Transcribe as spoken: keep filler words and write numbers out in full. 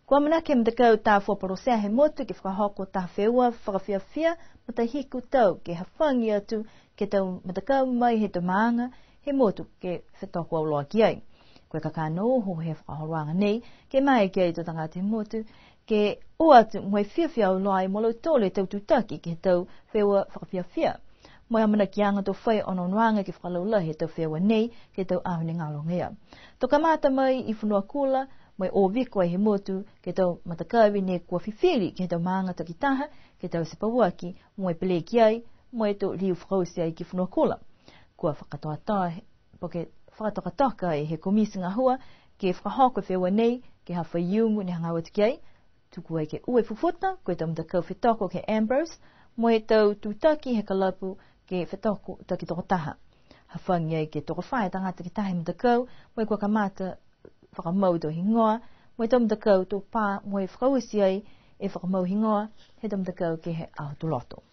Kua amanaki e matakau tā fua polosea he motu ke fakahoko taha feua fakafiafia matahiku tau ke hafagi atu ke he tau matakau mai he tau maaga he motu ke fetoko auloa ki ai. Ko e kakano uho he fakaholoaga nei, ke maeke ai e tau tagata he motu ke o atu mo e fiafia auloa ai mo lautolu e tau tutaki ke he tau feua fakafiafia. Mo e amanakiaga to fai onoonoaga ke fakalaulahi e tau feua nei ke he tau aho ne galo agaia. To kamata mai i Fonuakula, mo e o viko ai he motu ke he tau matakavi ne kua fifili ke he tau maaga takitaha ke he tau ati pauaki, mo e peleki ai, mo e to liu fakaoti ai ki Fonuakula. Kua fakatoatoa, po ke fakatokatoka ai he komiti gahua ke fakahoko e feua nei ke he aho Faiumu ne hagaao atu ki ai. Tuku ai ke ua e fufuta, ko e tau matakau fetoko ke he Ambrose, mo e tau tutaki he kalapu ke fetoko takitokotaha. Hafagi ai ke tokofā e tagata ke taha e matakau, mo e kua kamata fakamau e tau higoa, mo e tau matakau to pā, mo e fakaoti ai e fakamau higoa he tau matakau ke he aho Tuloto.